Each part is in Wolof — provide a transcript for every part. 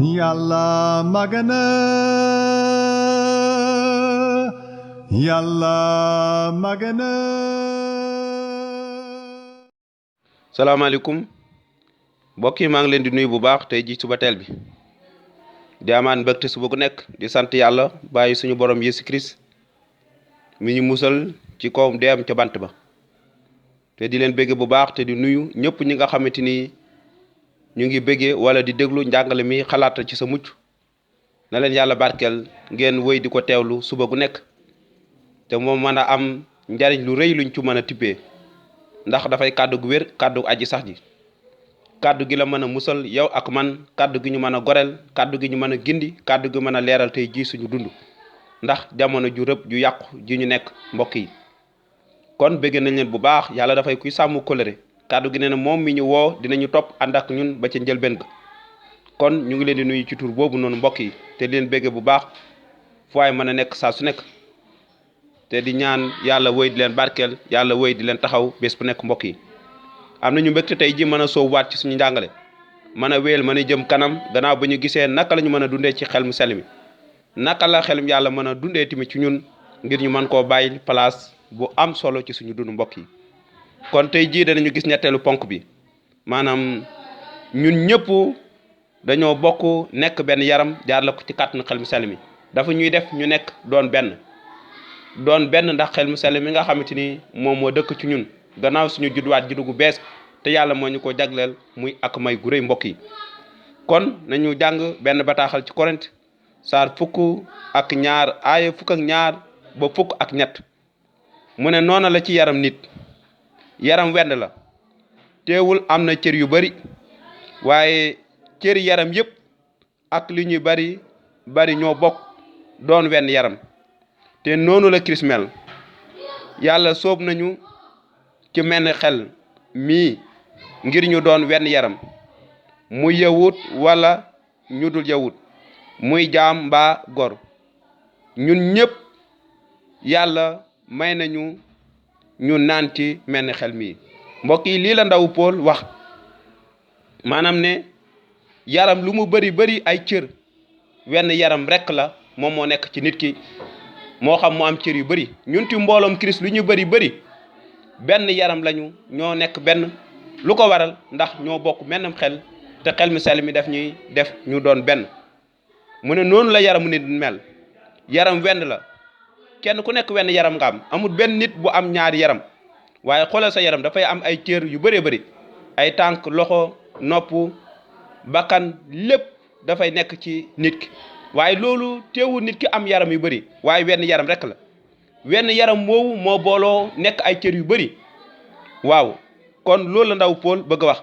Yàlla magana Yàlla magana. salaamaaleykum mbokk yi maa ngi leen di nuyu bu baax tey ji suba teel bi di amaan mbégte suba gu nekk di sant yàlla bàyyi suñu borom Yesu Christ mi ñu musal ci kawam deem ca bant ba te di leen bégge bu baax te di nuyu ñëpp ñi nga xamante ni ñu ngi bégge wala di déglu njàngale mi xalaat ci sa mucc na leen yàlla barkeel ngeen wéy di ko teewlu suba gu nekk te moom mën a am njariñ lu rëy luñ ci mën a tibbee ndax dafay kàddu gu wér kàddu aji sax ji kàddu gi la mën a musal yow ak man kàddu gi ñu mën a goreel kàddu gi ñu mën a gindi kàddu gi mën a leeral tey ji suñu dund ndax jamono ju rëb ju yàqu ji ñu nekk mbokk yi kon bëgg nañ leen bu baax yàlla dafay kuy sàmm kóllëre kàddu gi nee na moom mi ñu woo dinañu topp ànd ak ñun ba ca njëlbeen ga kon ñu ngi leen di nuyu ci tur boobu noonu mbokk yi te di leen bëgge bu baax fu waay mën a nekk saa su nekk te di ñaan yàlla wéy di leen barkeel yàlla wéy di leen taxaw bés bu nekk mbokk yi am nañu mbégte tey ji mën a soobuwaat ci suñu njàngale mën a wéyal mën a jëm kanam gannaaw ba ñu gisee naka la ñu mën a dundee ci xel mu sell mi naka la xelum yàlla mën a dundee tamit ci ñun ngir ñu mën koo bàyyi place bu am solo ci suñu dund mbokk yi kon tey jii danañu gis ñetteelu ponk bi maanaam ñun ñëpp dañoo bokk nekk benn yaram jaar la ko ci kàttanu xel mu sell mi dafa ñuy def ñu nekk doon benn ndax xel mu sell mi nga xamante ni moom moo dëkk ci ñun gannaaw suñu judduwaat juddu gu bees te yàlla moo ñu ko jagleel muy ak may gu rëy mbokk yi kon nañu jàng benn bataaxal ci Korint saar fukk ak ñaar aaya fukk ak ñaar ba fukk ak ñett mu ne noona la ci yaram nit yaram wenn la teewul am na cër yu bari waaye cëri yaram yépp ak li ñuy bari ñoo bokk doon wenn yaram te noonu la Kirist mel yàlla soob nañu ci menn xel mii ngir ñu doon wenn yaram muy yawut wala ñu dul yawut muy jaam mbaa gor ñun ñëpp yàlla may nañu ñu naan ci menn xel mii mbokk yi lii la ndaw Pool wax maanaam ne yaram lu mu bari ay cër wenn yaram rekk la moom moo nekk ci nit ki moo xam mu am cër yu bari ñun ci mbooloom Kirist lu ñu bari benn yaram lañu ñoo nekk benn lu ko waral ndax ñoo bokk mennam xel te xel mu sell mi daf ñuy def ñu doon benn mu ne noonu la yaramu nit mel yaram wenn la kenn ku nekk wenn yaram nga am amul benn nit bu am ñaari yaram waaye xoolal sa yaram dafay am ay cër yu bari ay tànk loxo nopp bakkan lépp dafay nekk ci nit ki waaye loolu teewul nit ki am yaram yu bari waaye wenn yaram rek la wenn yaram woowu moo booloo nekk ay cër yu bari waaw kon loolu la ndaw Pool bëgg a wax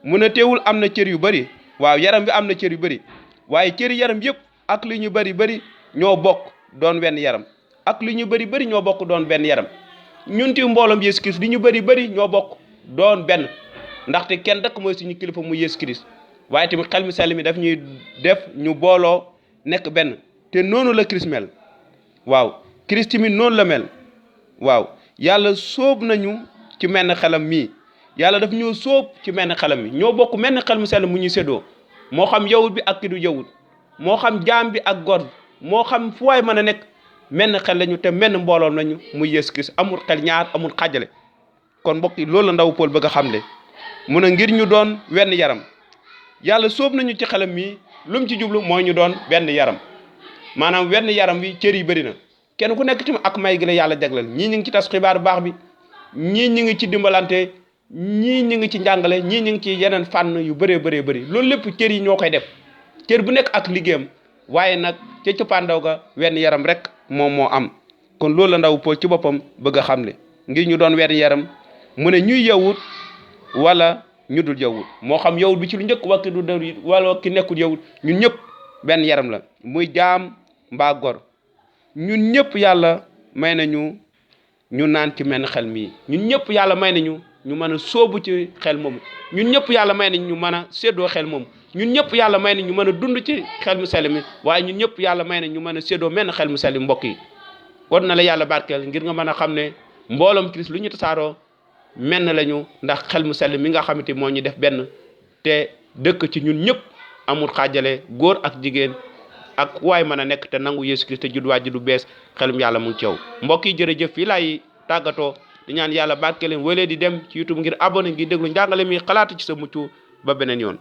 mu ne teewul am na cër yu bari waaw yaram bi am na cër yu bari waaye cëri yaram yëpp ak li ñu bari ñoo bokk doon wenn yaram ak li ñu bari ñoo bokk doon benn yaram ñun ti mbooloom Yesu Christ li ñu bari ñoo bokk doon benn ndaxte kenn rek mooy suñu kilifa mu Yesu Christ waaye tamit xel mu sell mi daf ñuy def ñu booloo nekk benn te noonu la Christ mel waaw Christ mi noonu la mel waaw yàlla sóob nañu ci menn xelam mii yàlla daf ñoo sóob ci menn xelam mi ñoo bokk menn xel mu sell mu ñuy séddoo moo xam yawut bi ak ki du yawut moo xam jaam bi ak gor moo xam fu waay mën a nekk menn xel lañu te menn mbooloom lañu muy Yesu Christ amul xel ñaar amul xàjjale kon mbokk yi loolu la ndaw Pool bëgg a xamle mu ne ngir ñu doon wenn yaram yàlla sóob nañu ci xelam mii lu mu ci jublu mooy ñu doon benn yaram maanaam wenn yaram wi cër yi bëri na kenn ku nekk ci ak may gi la yàlla jagleel ñii ñu ngi ci tas xibaar bu baax bi ñii ñu ngi ci dimbalante ñii ñu ngi ci njàngale ñii ñu ngi ci yeneen fànn yu bëree bëri loolu lépp cër yi ñoo koy def cër bu nekk ak liggéeyam waaye nag ca cëppaandaw ga wenn yaram rek moom moo am kon loolu la ndaw Pool ci boppam bëgg a xamle ngir ñu doon wenn yaram mu ne ñuy yawut wala ñu dul yawut moo xam yawut bi ci lu njëkk wakki du dër wala ki nekkul yawut ñun ñëpp benn yaram la muy jaam mbaa gor ñun ñëpp yàlla may nañu ñu naan ci menn xel mii ñun ñëpp yàlla may nañu ñu mën a sóobu ci xel moomu ñun ñëpp yàlla may nañ ñu mën a séddoo xel moomu ñun ñëpp yàlla may nañ ñu mën a dund ci xel mu sell mi waaye ñun ñëpp yàlla may nañ ñu mën a séddoo menn xel mu sell mi mbokk yi war na la yàlla barkeel ngir nga mën a xam ne mbooloom Kirist lu ñu tasaaroo menn lañu ndax xel mu sell mi nga xamante moo ñu def benn te dëkk ci ñun ñëpp amul xaajale góor ak jigéen ak waay mën a nekk te nangu Yesu Christ te judduwaat juddu bees xelum yàlla mu ngi ci yow. mbokk yi jërëjëf fii laay tàggatoo di ñaan yàlla barke leen wëlee di dem ci YouTube ngir abonné ngir déglu njàngale mi xalaat ci sa mucc ba beneen yoon.